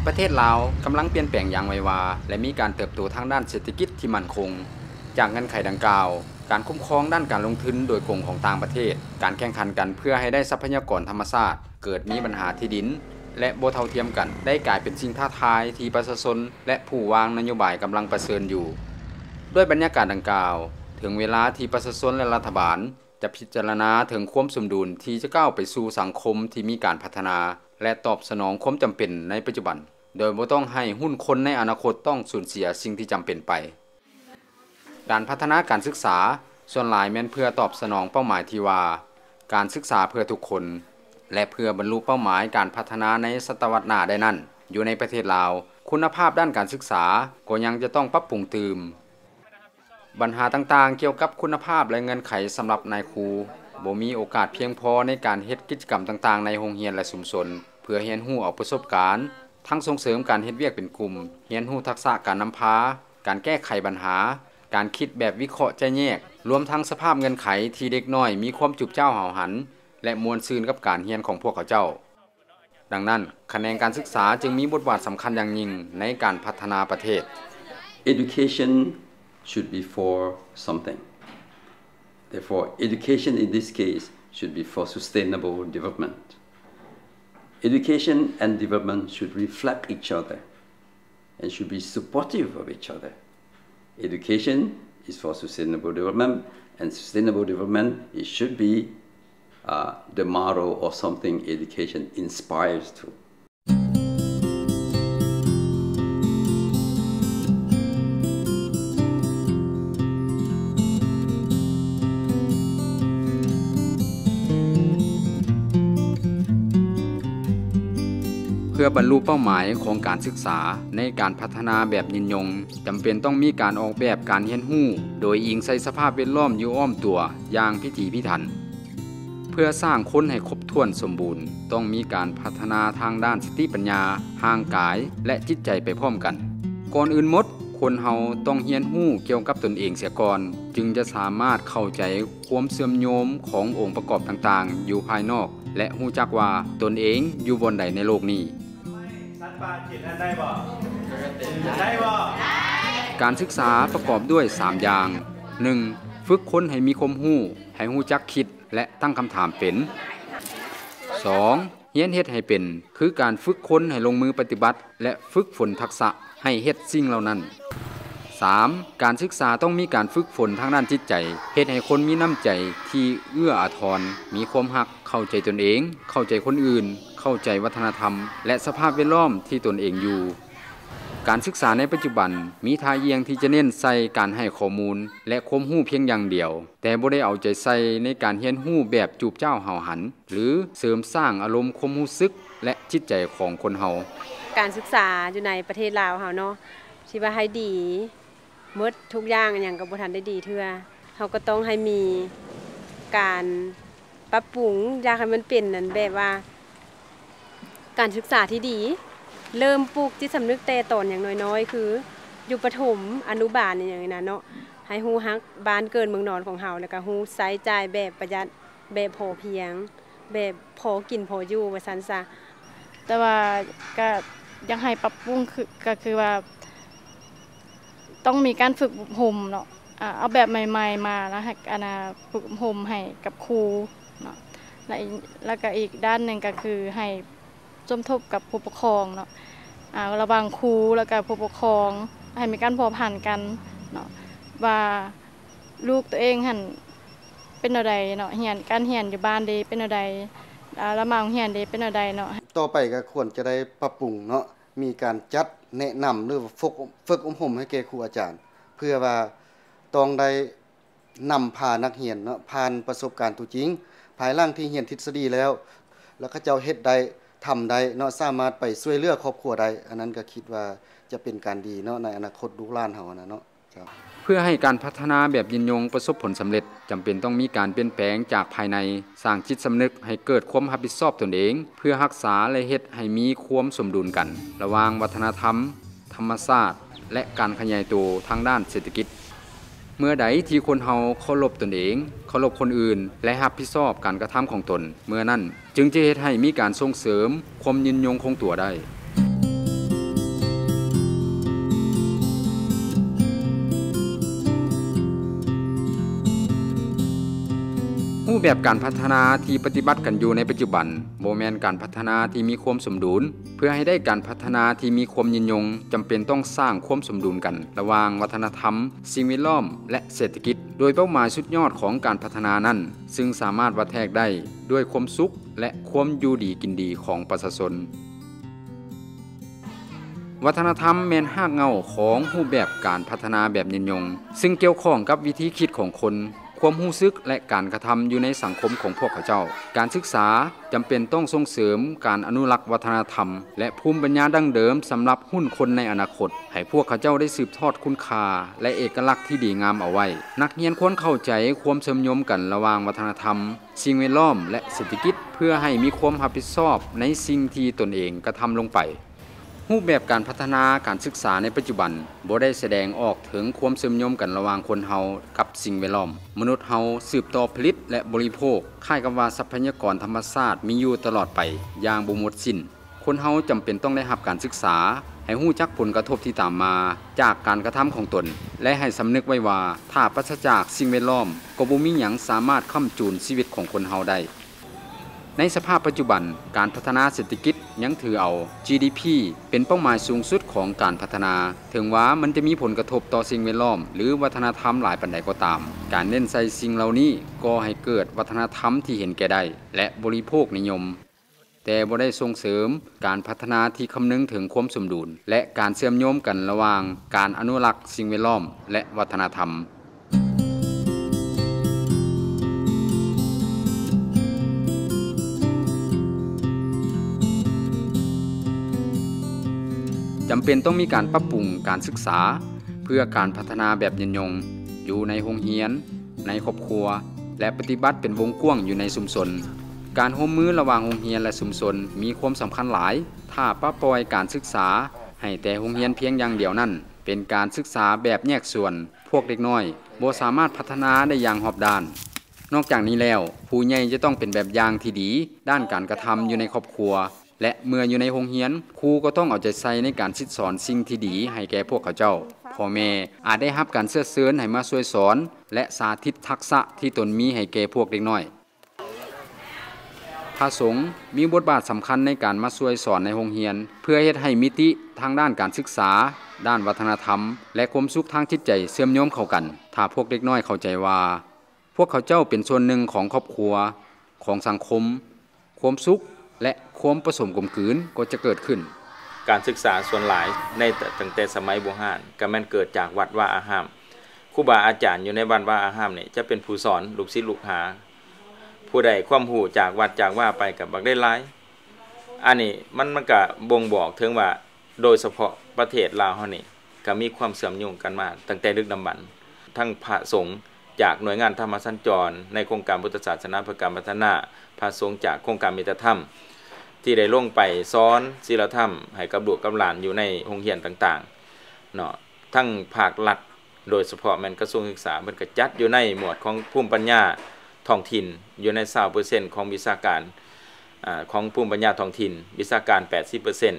ປະເທດລາວກຳລັງປ່ຽນແປງຢ່າງໄວວາ ແລະ ມີການເຕີບໂຕທາງດ້ານເສດຖະກິດທີ່ໝັ້ນຄົງ. ຈາກເງື່ອນໄຂດັ່ງກ່າວ, ການຄຸ້ມຄອງດ້ານການລົງທຶນໂດຍກົງຂອງຕ່າງປະເທດ, ການແຂ່ງຂັນກັນເພື່ອໃຫ້ໄດ້ຊັບພະຍາກອນທຳມະຊາດ, ເກີດມີບັນຫາທີ່ດິນ ແລະ ບໍ່ເທົ່າທຽມກັນ ໄດ້ກາຍເປັນສິ່ງທ້າທາຍທີ່ປະຊາຊົນ ແລະ ຜູ້ວາງນະໂຍບາຍກຳລັງປະເຊີນຢູ່. ດ້ວຍບັນຍາກາດດັ່ງກ່າວ, ເຖິງເວລາທີ່ປະຊາຊົນ ແລະ ລັດຖະບານ ຈະພິຈາລະນາເຖິງຄວາມສົມດຸນທີ່ຈະກ້າວໄປສູ່ສັງຄົມທີ່ມີການພັດທະນາ ແລະ ຕອບສະໜອງຄວາມຈຳເປັນໃນປັດຈຸບັນ, ໂດຍບໍ່ຕ້ອງໃຫ້ຮຸ່ນຄົນໃນອະນາຄົດຕ້ອງສູນເສຍສິ່ງທີ່ຈຳເປັນໄປ. ການພັດທະນາການສຶກສາສ່ວນຫຼາຍແມ່ນເພື່ອຕອບສະໜອງເປົ້າໝາຍທີ່ວ່າ ການສຶກສາເພື່ອທຸກຄົນ ແລະ ເພື່ອບັນລຸເປົ້າໝາຍການພັດທະນາໃນສະຕະວັດໜ້າໄດ້ນັ້ນ, ຢູ່ໃນປະເທດລາວ, ຄຸນນະພາບດ້ານການສຶກສາກໍຍັງຈະຕ້ອງປັບປຸງຕື່ມ. ບັນຫາຕ່າງໆກ່ຽວກັບຄຸນນະພາບ ແລະ ເງື່ອນໄຂສຳລັບນາຍຄູ ບໍ່ມີໂອກາດພຽງພໍໃນການເຮັດກິດຈະກຳຕ່າງໆໃນໂຮງຮຽນ ແລະ ຊຸມຊົນ ເພື່ອຮຽນຮູ້ເອົາປະສົບການ, ທັງສົ່ງເສີມການເຮັດວຽກເປັນກຸ່ມ, ຮຽນຮູ້ທັກສະການນຳພາ, ການແກ້ໄຂບັນຫາ, ການຄິດແບບວິເຄາະໄຈ້ແຍກ, ລວມທັງສະພາບເງື່ອນໄຂທີ່ເດັກນ້ອຍມີຄວາມຈູບຈ້າວຫ້າວຫັນ ແລະ ມ່ວນຊື່ນກັບການຮຽນຂອງພວກເຂົາເຈົ້າ. ດັ່ງນັ້ນ, ຂະແໜງການສຶກສາຈຶ່ງມີບົດບາດສຳຄັນຢ່າງຍິ່ງໃນການພັດທະນາປະເທດ. Education should be for something. Therefore, education in this case should be for sustainable development. Education and development should reflect each other and should be supportive of each other. Education is for sustainable development, and sustainable development, it should be, uh, the model or something education inspires to. ເພື່ອບັນລຸເປົ້າໝາຍຂອງການສຶກສາໃນການພັດທະນາແບບຍືນຍົງ, ຈຳເປັນຕ້ອງມີການອອກແບບການຮຽນຮູ້ ໂດຍອີງໃສ່ສະພາບແວດລ້ອມຢູ່ອ້ອມຕົວຢ່າງພິຖີພິຖັນ. ເພື່ອສ້າງຄົນໃຫ້ຄົບຖ້ວນສົມບູນ, ຕ້ອງມີການພັດທະນາທາງດ້ານສະຕິປັນຍາ, ຮ່າງກາຍ ແລະ ຈິດໃຈໄປພ້ອມກັນ. ກ່ອນອື່ນໝົດ, ຄົນເຮົາຕ້ອງຮຽນຮູ້ກ່ຽວກັບຕົນເອງເສຍກ່ອນ, ຈຶ່ງຈະສາມາດເຂົ້າໃຈຄວາມເຊື່ອມໂຍງຂອງອົງປະກອບຕ່າງໆຢູ່ພາຍນອກ ແລະ ຮູ້ຈັກວ່າຕົນເອງຢູ່ບ່ອນໃດໃນໂລກນີ້. ສັດປ່າກິນນັ້ນໄດ້ບໍ່? ໄດ້ບໍ່? ການສຶກສາປະກອບດ້ວຍສາມຢ່າງ. ໜຶ່ງ, ຝຶກຄົນໃຫ້ມີຄວາມຮູ້, ໃຫ້ຮູ້ຈັກຄິດ ແລະ ຕັ້ງຄຳຖາມເປັນ. ສອງ, ຮຽນເຮັດໃຫ້ເປັນ, ຄືການຝຶກຄົນໃຫ້ລົງມືປະຕິບັດ ແລະ ຝຶກຝົນທັກສະໃຫ້ເຮັດສິ່ງເຫຼົ່ານັ້ນ. ສາມ, ການສຶກສາຕ້ອງມີການຝຶກຝົນທາງດ້ານຈິດໃຈ, ເຮັດໃຫ້ຄົນມີນ້ຳໃຈທີ່ເອື້ອອາທອນ, ມີຄວາມຮັກ, ເຂົ້າໃຈຕົນເອງ, ເຂົ້າໃຈຄົນອື່ນ, ເຂົ້າໃຈວັດທະນະທຳ ແລະ ສະພາບແວດລ້ອມທີ່ຕົນເອງຢູ່. ການສຶກສາໃນປັດຈຸບັນມີທ່າອ່ຽງທີ່ຈະເນັ້ນໃສ່ການໃຫ້ຂໍ້ມູນ ແລະ ຄວາມຮູ້ພຽງຢ່າງດຽວ, ແຕ່ບໍ່ໄດ້ເອົາໃຈໃສ່ໃນການຮຽນຮູ້ແບບຈູບຈ້າວຫ້າວຫັນ ຫຼື ເສີມສ້າງອາລົມຄວາມຮູ້ສຶກ ແລະ ຈິດໃຈຂອງຄົນເຮົາ. ການສຶກສາຢູ່ໃນປະເທດລາວເຮົາເນາະ ທີ່ວ່າໃຫ້ດີໝົດທຸກຢ່າງ ຫຍັງກໍບໍ່ທັນໄດ້ດີເທື່ອ. ເຮົາກໍຕ້ອງໃຫ້ມີການປັບປຸງ, ຢາກໃຫ້ມັນເປັນນັ້ນ ແບບວ່າ ການສຶກສາທີ່ດີ ເລີ່ມປູກຈິດສຳນຶກແຕ່ຕອນຍັງນ້ອຍໆ ຄືຢູ່ປະຖົມ, ອະນຸບານ ອີ່ຫຍັງນີ້ນະເນາະ, ໃຫ້ຮູ້ຮັກບ້ານເກີດເມືອງນອນຂອງເຮົາ ແລ້ວກໍຮູ້ໃຊ້ຈ່າຍແບບປະຢັດ, ແບບພໍພຽງ, ແບບພໍກິນພໍຢູ່ ວ່າຊັ້ນຊະ. ແຕ່ວ່າກໍຢາກໃຫ້ປັບປຸງ ຄື ກໍຄືວ່າ ຕ້ອງມີການຝຶກອົບຮົມເນາະ, ອາ ເອົາແບບໃໝ່ໆມາ ແລ້ວໃຫ້ ອັນນ່າ ຝຶກອົບຮົມໃຫ້ກັບຄູເນາະ, ແລະ ແລ້ວກໍອີກດ້ານໜຶ່ງກໍຄືໃຫ້ສົມທົບກັບຜູ້ປົກຄອງເນາະ, ອາ ລະຫວ່າງຄູ ແລ້ວກໍຜູ້ປົກຄອງ ໃຫ້ມີການພົວພັນກັນເນາະ ວ່າລູກຕົວເອງຫັ້ນເປັນແນວໃດເນາະ, ຮຽນ ການຮຽນຢູ່ບ້ານເດເປັນແນວໃດ, ອາ ລະມາໂຮງຮຽນເດເປັນແນວໃດເນາະ. ຕໍ່ໄປກໍຄວນຈະໄດ້ປັບປຸງເນາະ ມີການຈັດແນະນຳ ຫຼື ຝຶກ ຝຶກອົບຮົມໃຫ້ແກ່ຄູອາຈານ ເພື່ອວ່າຕ້ອງໄດ້ນຳພານັກຮຽນເນາະ ຜ່ານປະສົບການຕົວຈິງ, ພາຍຫຼັງທີ່ຮຽນທິດສະດີແລ້ວ ແລ້ວເຂົາເຈົ້າເຮັດໄດ້ ທຳໄດ້ເນາະ, ສາມາດໄປຊ່ວຍເຫຼືອຄອບຄົວໄດ້, ອັນນັ້ນກໍຄິດວ່າຈະເປັນການດີເນາະ ໃນອະນາຄົດລູກຫຼານເຮົາຫັ້ນນະເນາະ. ເພື່ອໃຫ້ການພັດທະນາແບບຍືນຍົງປະສົບຜົນສຳເລັດ, ຈຳເປັນຕ້ອງມີການປ່ຽນແປງຈາກພາຍໃນ, ສ້າງຈິດສຳນຶກໃຫ້ເກີດຄວາມຮັບຜິດຊອບຕົນເອງ, ເພື່ອຮັກສາ ແລະ ເຮັດໃຫ້ມີຄວາມສົມດຸນກັນ ລະຫວ່າງວັດທະນະທຳ, ທຳມະຊາດ ແລະ ການຂະຫຍາຍໂຕທາງດ້ານເສດຖະກິດ. ເມື່ອໃດທີ່ຄົນເຮົາເຄົາລົບຕົນເອງ, ເຄົາລົບຄົນອື່ນ ແລະ ຮັບຜິດຊອບການກະທຳຂອງຕົນ, ເມື່ອນັ້ນຈຶ່ງຈະເຮັດໃຫ້ມີການສົ່ງເສີມຄວາມຍືນຍົງຄົງຕົວໄດ້. ຮູບແບບການພັດທະນາທີ່ປະຕິບັດກັນຢູ່ໃນປັດຈຸບັນ ບໍ່ແມ່ນການພັດທະນາທີ່ມີຄວາມສົມດຸນ. ເພື່ອໃຫ້ໄດ້ການພັດທະນາທີ່ມີຄວາມຍືນຍົງ, ຈຳເປັນຕ້ອງສ້າງຄວາມສົມດຸນກັນລະຫວ່າງວັດທະນະທຳ, ສິ່ງແວດລ້ອມ ແລະ ເສດຖະກິດ, ໂດຍເປົ້າໝາຍສຸດຍອດຂອງການພັດທະນານັ້ນ ຊຶ່ງສາມາດວັດແທກໄດ້ດ້ວຍຄວາມສຸກ ແລະ ຄວາມຢູ່ດີກິນດີຂອງປະຊາຊົນ. ວັດທະນະທຳແມ່ນຮາກເຫງົ້າຂອງຮູບແບບການພັດທະນາແບບຍືນຍົງ, ຊຶ່ງກ່ຽວຂ້ອງກັບວິທີຄິດຂອງຄົນ, ຄວາມຮູ້ສຶກ ແລະ ການກະທຳຢູ່ໃນສັງຄົມຂອງພວກເຂົາເຈົ້າ. ການສຶກສາຈຳເປັນຕ້ອງສົ່ງເສີມການອະນຸລັກວັດທະນະທຳ ແລະ ພູມປັນຍາດັ້ງເດີມສຳລັບຮຸ່ນຄົນໃນອະນາຄົດ, ໃຫ້ພວກເຂົາເຈົ້າໄດ້ສືບທອດຄຸນຄ່າ ແລະ ເອກະລັກທີ່ດີງາມເອົາໄວ້. ນັກຮຽນຄວນເຂົ້າໃຈຄວາມເຊື່ອມໂຍງກັນລະຫວ່າງວັດທະນະທຳ, ສິ່ງແວດລ້ອມ ແລະ ເສດຖະກິດ ເພື່ອໃຫ້ມີຄວາມຮັບຜິດຊອບໃນສິ່ງທີ່ຕົນເອງກະທຳລົງໄປ. ຮູບແບບການພັດທະນາການສຶກສາໃນປັດຈຸບັນບໍ່ໄດ້ສະແດງອອກເຖິງຄວາມເຊື່ອມໂຍງກັນລະຫວ່າງຄົນເຮົາກັບສິ່ງແວດລ້ອມ. ມະນຸດເຮົາສືບຕໍ່ຜະລິດ ແລະ ບໍລິໂພກ, ຄ້າຍກັບວ່າຊັບພະຍາກອນທຳມະຊາດມີຢູ່ຕະຫຼອດໄປຢ່າງບໍ່ໝົດສິ້ນ. ຄົນເຮົາຈຳເປັນຕ້ອງໄດ້ຮັບການສຶກສາໃຫ້ຮູ້ຈັກຜົນກະທົບທີ່ຕາມມາຈາກການກະທຳຂອງຕົນ ແລະ ໃຫ້ສຳນຶກໄວ້ວ່າ ຖ້າປາສະຈາກສິ່ງແວດລ້ອມ, ກໍບໍ່ມີຫຍັງສາມາດຄ້ຳຈູນຊີວິດຂອງຄົນເຮົາໄດ້. ໃນສະພາບປັດຈຸບັນ, ການພັດທະນາເສດຖະກິດຍັງຖືເອົາ ຈີດີພີ ເປັນເປົ້າໝາຍສູງສຸດຂອງການພັດທະນາ. ເຖິງວ່າມັນຈະມີຜົນກະທົບຕໍ່ສິ່ງແວດລ້ອມ ຫຼື ວັດທະນະທຳຫຼາຍປານໃດກໍຕາມ, ການເນັ້ນໃສ່ສິ່ງເຫຼົ່ານີ້ກໍ່ໃຫ້ເກີດວັດທະນະທຳທີ່ເຫັນແກ່ໄດ້ ແລະ ບໍລິໂພກນິຍົມ, ແຕ່ບໍ່ໄດ້ສົ່ງເສີມການພັດທະນາທີ່ຄຳນຶງເຖິງຄວາມສົມດຸນ ແລະ ການເຊື່ອມໂຍງກັນລະຫວ່າງການອະນຸລັກສິ່ງແວດລ້ອມ ແລະ ວັດທະນະທຳ. ຈຳເປັນຕ້ອງມີການປັບປຸງການສຶກສາເພື່ອການພັດທະນາແບບຍືນຍົງຢູ່ໃນໂຮງຮຽນ, ໃນຄອບຄົວ ແລະ ປະຕິບັດເປັນວົງກວ້າງຢູ່ໃນຊຸມຊົນ. ການຮ່ວມມືລະຫວ່າງໂຮງຮຽນ ແລະ ຊຸມຊົນມີຄວາມສຳຄັນຫຼາຍ. ຖ້າປະປ່ອຍການສຶກສາໃຫ້ແຕ່ໂຮງຮຽນພຽງຢ່າງດຽວນັ້ນ ເປັນການສຶກສາແບບແຍກສ່ວນ, ພວກເດັກນ້ອຍບໍ່ສາມາດພັດທະນາໄດ້ຢ່າງຮອບດ້ານ. ນອກຈາກນີ້ແລ້ວ, ຜູ້ໃຫຍ່ຈະຕ້ອງເປັນແບບຢ່າງທີ່ດີດ້ານການກະທຳຢູ່ໃນຄອບຄົວ ແລະ ເມື່ອຢູ່ໃນໂຮງຮຽນ, ຄູກໍຕ້ອງເອົາໃຈໃສ່ໃນການສິດສອນສິ່ງທີ່ດີໃຫ້ແກ່ພວກເຂົາເຈົ້າ. ພໍ່ແມ່ອາດໄດ້ຮັບການເຊື້ອເຊີນໃຫ້ມາຊ່ວຍສອນ ແລະ ສາທິດທັກສະທີ່ຕົນມີໃຫ້ແກ່ພວກເດັກນ້ອຍ. ພະສົງມີບົດບາດສຳຄັນໃນການມາຊ່ວຍສອນໃນໂຮງຮຽນ ເພື່ອເຮັດໃຫ້ມິຕິທາງດ້ານການສຶກສາ, ດ້ານວັດທະນະທຳ ແລະ ຄວາມສຸກທາງຈິດໃຈເຊື່ອມໂຍງເຂົ້າກັນ. ຖ້າພວກເດັກນ້ອຍເຂົ້າໃຈວ່າ ພວກເຂົາເຈົ້າເປັນສ່ວນໜຶ່ງຂອງຄອບຄົວ, ຂອງສັງຄົມ, ຄວາມສຸກ ແລະ ຄວາມປະສົມກົມກືນກໍຈະເກີດຂຶ້ນ. ການສຶກສາສ່ວນຫຼາຍໃນ ຕັ້ງແຕ່ສະໄໝບູຮານ ກໍແມ່ນເກີດຈາກວັດວາອາຮາມ. ຄູບາອາຈານຢູ່ໃນວັດວາອາຮາມນີ້ຈະເປັນຜູ້ສອນລູກສິດລູກຫາ. ຜູ້ໃດຄວາມຮູ້ຈາກວັດຈາກວາໄປກໍບັກໄດ້ຫຼາຍ. ອັນນີ້ມັນ ມັນກະບົ່ງບອກເຖິງວ່າ ໂດຍສະເພາະປະເທດລາວເຮົານີ້ ກະມີຄວາມເຊື່ອມໂຍງກັນມາຕັ້ງແຕ່ດຶກດຳບັນ. ທັງພະສົງຈາກໜ່ວຍງານທຳມະສັນຈອນໃນໂຄງການພຸດທະສາສະໜາເພື່ອການພັດທະນາ, ພະສົງຈາກໂຄງການມິດຕະທຳ ທີ່ໄດ້ລົງໄປສອນສີລະທຳໃຫ້ກັບລູກກັບຫຼານຢູ່ໃນໂຮງຮຽນຕ່າງໆເນາະ, ທັງພາກລັດ ໂດຍສະເພາະແມ່ນກະຊວງສຶກສາ ເພິ່ນກະຈັດຢູ່ໃນໝວດຂອງພູມປັນຍາທ້ອງຖິ່ນ ຢູ່ໃນຊາວເປີເຊັນຂອງວິຊາການ ອາ ຂອງພູມປັນຍາທ້ອງຖິ່ນ, ວິຊາການແປດສິບເປີເຊັນ.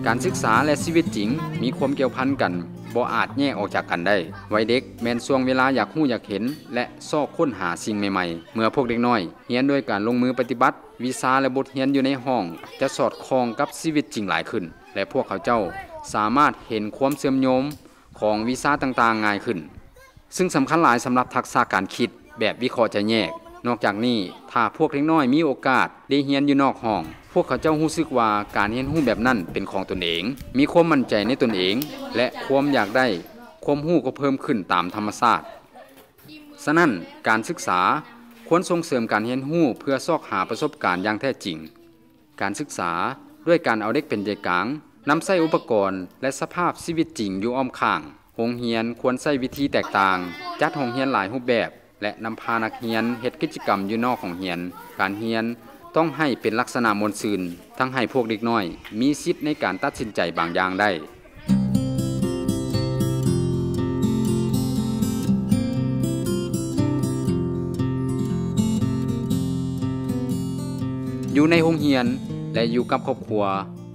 ການສຶກສາ ແລະ ຊີວິດຈິງມີຄວາມກ່ຽວພັນກັນ ບໍ່ອາດແຍກອອກຈາກກັນໄດ້. ໄວເດັກແມ່ນຊ່ວງເວລາຢາກຮູ້ຢາກເຫັນ ແລະ ຊອກຄົ້ນຫາສິ່ງໃໝ່ໆ. ເມື່ອພວກເດັກນ້ອຍຮຽນດ້ວຍການລົງມືປະຕິບັດ, ວິຊາ ແລະ ບົດຮຽນຢູ່ໃນຫ້ອງຈະສອດຄ່ອງກັບຊີວິດຈິງຫຼາຍຂຶ້ນ ແລະ ພວກເຂົາເຈົ້າສາມາດເຫັນຄວາມເຊື່ອມໂຍງຂອງວິຊາຕ່າງໆງ່າຍຂຶ້ນ, ຊຶ່ງສຳຄັນຫຼາຍສຳລັບທັກສະການຄິດແບບວິເຄາະຈະແຍກ. ນອກຈາກນີ້, ຖ້າພວກເດັກນ້ອຍມີໂອກາດໄດ້ຮຽນຢູ່ນອກຫ້ອງ, ພວກເຂົາເຈົ້າຮູ້ສຶກວ່າການຮຽນຮູ້ແບບນັ້ນເປັນຂອງຕົນເອງ, ມີຄວາມໝັ້ນໃຈໃນຕົນເອງ ແລະ ຄວາມຢາກໄດ້ຄວາມຮູ້ກໍເພີ່ມຂຶ້ນຕາມທຳມະຊາດ. ສະນັ້ນ, ການສຶກສາຄວນສົ່ງເສີມການຮຽນຮູ້ເພື່ອຊອກຫາປະສົບການຢ່າງແທ້ຈິງ. ການສຶກສາດ້ວຍການເອົາເດັກເປັນໃຈກາງ, ນຳໃຊ້ອຸປະກອນ ແລະ ສະພາບຊີວິດຈິງຢູ່ອ້ອມຂ້າງ. ໂຮງຮຽນຄວນໃຊ້ວິທີແຕກຕ່າງ, ຈັດຫ້ອງຮຽນຫຼາຍຮູບແບບ ແລະ ນຳພານັກຮຽນເຮັດກິດຈະກຳຢູ່ນອກຫ້ອງຮຽນ. ການຮຽນຕ້ອງໃຫ້ເປັນລັກສະນະມ່ວນຊື່ນ, ທັງໃຫ້ພວກເດັກນ້ອຍມີສິດໃນການຕັດສິນໃຈບາງຢ່າງໄດ້. ຢູ່ໃນໂຮງຮຽນ ແລະ ຢູ່ກັບຄອບຄົວ,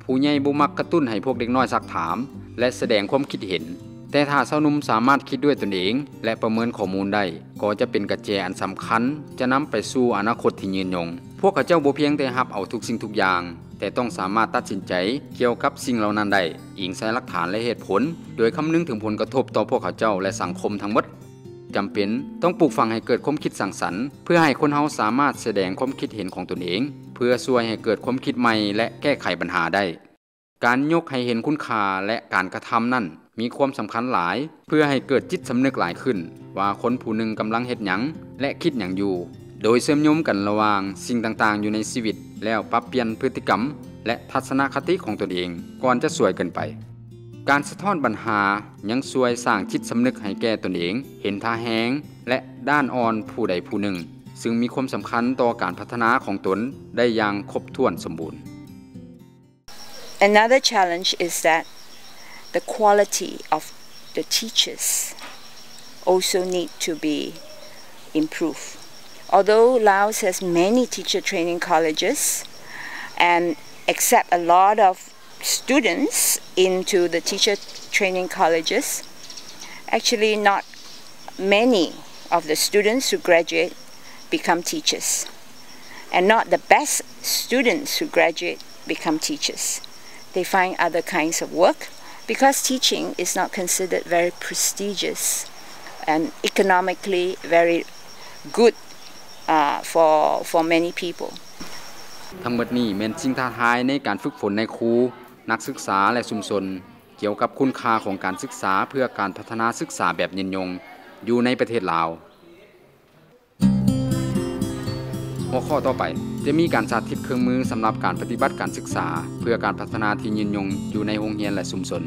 ຜູ້ ຜູ້ໃຫຍ່ບໍ່ມັກກະຕຸ້ນໃຫ້ພວກເດັກນ້ອຍຊັກຖາມ ແລະ ສະແດງຄວາມຄິດເຫັນ, ແຕ່ຖ້າຊາວໜຸ່ມສາມາດຄິດດ້ວຍຕົນເອງ ແລະ ປະເມີນຂໍ້ມູນໄດ້, ກໍຈະເປັນກະແຈອັນສຳຄັນ ຈະນຳໄປສູ່ອະນາຄົດທີ່ຍືນຍົງ. ພວກເຂົາເຈົ້າບໍ່ພຽງແຕ່ຮັບເອົາທຸກສິ່ງທຸກຢ່າງ, ແຕ່ຕ້ອງສາມາດຕັດສິນໃຈກ່ຽວກັບສິ່ງເຫຼົ່ານັ້ນໄດ້, ອີງໃສ່ຫຼັກຖານ ແລະ ເຫດຜົນ, ໂດຍຄຳນຶງເຖິງຜົນກະທົບຕໍ່ພວກເຂົາເຈົ້າ ແລະ ສັງຄົມທັງໝົດ. ຈຳເປັນຕ້ອງປູກຝັງໃຫ້ເກີດຄວາມຄິດສ້າງສັນ ເພື່ອໃຫ້ຄົນເຮົາສາມາດສະແດງຄວາມຄິດເຫັນຂອງຕົນເອງ, ເພື່ອຊ່ວຍໃຫ້ເກີດຄວາມຄິດໃໝ່ ແລະ ແກ້ໄຂບັນຫາໄດ້. ການຍົກໃຫ້ເຫັນຄຸນຄ່າ ແລະ ການກະທຳນັ້ນມີຄວາມສຳຄັນຫຼາຍ ເພື່ອໃຫ້ເກີດຈິດສຳນຶກຫຼາຍຂຶ້ນ ວ່າຄົນຜູ້ໜຶ່ງກຳລັງເຮັດຫຍັງ ແລະ ຄິດຫຍັງຢູ່, ໂດຍເຊື່ອມໂຍງກັນລະຫວ່າງສິ່ງຕ່າງໆຢູ່ໃນຊີວິດ ແລ້ວປັບປ່ຽນພຶດຕິກຳ ແລະ ທັດສະນະຄະຕິຂອງຕົນເອງ ກ່ອນຈະສວຍເກີນໄປ. ການສະທ້ອນບັນຫາຍັງຊ່ວຍສ້າງຈິດສຳນຶກໃຫ້ແກ່ຕົນເອງ, ເຫັນທ່າແຮງ ແລະ ດ້ານອ່ອນຜູ້ໃດຜູ້ໜຶ່ງ, ຊຶ່ງມີຄວາມສຳຄັນຕໍ່ການພັດທະນາຂອງຕົນໄດ້ຢ່າງຄົບຖ້ວນສົມບູນ. Another challenge is that the quality of the teachers also need to be improved. Although Laos has many teacher training colleges and accept a lot of students into the teacher training colleges, actually not many of the students who graduate become teachers, and not the best students who graduate become teachers. They find other kinds of work because teaching is not considered very prestigious and economically very good, uh, for, for many people. ທັງໝົດນີ້ແມ່ນສິ່ງທ້າທາຍໃນການຝຶກຝົນນາຍຄູ, ນັກສຶກສາ ແລະ ຊຸມຊົນ ກ່ຽວກັບຄຸນຄ່າຂອງການສຶກສາເພື່ອການພັດທະນາສຶກສາແບບຍືນຍົງຢູ່ໃນປະເທດລາວ. ຫົວຂໍ້ຕໍ່ໄປ ຈະມີການສາທິດເຄື່ອງມືສຳລັບການປະຕິບັດການສຶກສາເພື່ອການພັດທະນາທີ່ຍືນຍົງຢູ່ໃນໂຮງຮຽນ ແລະ ຊຸມຊົນ.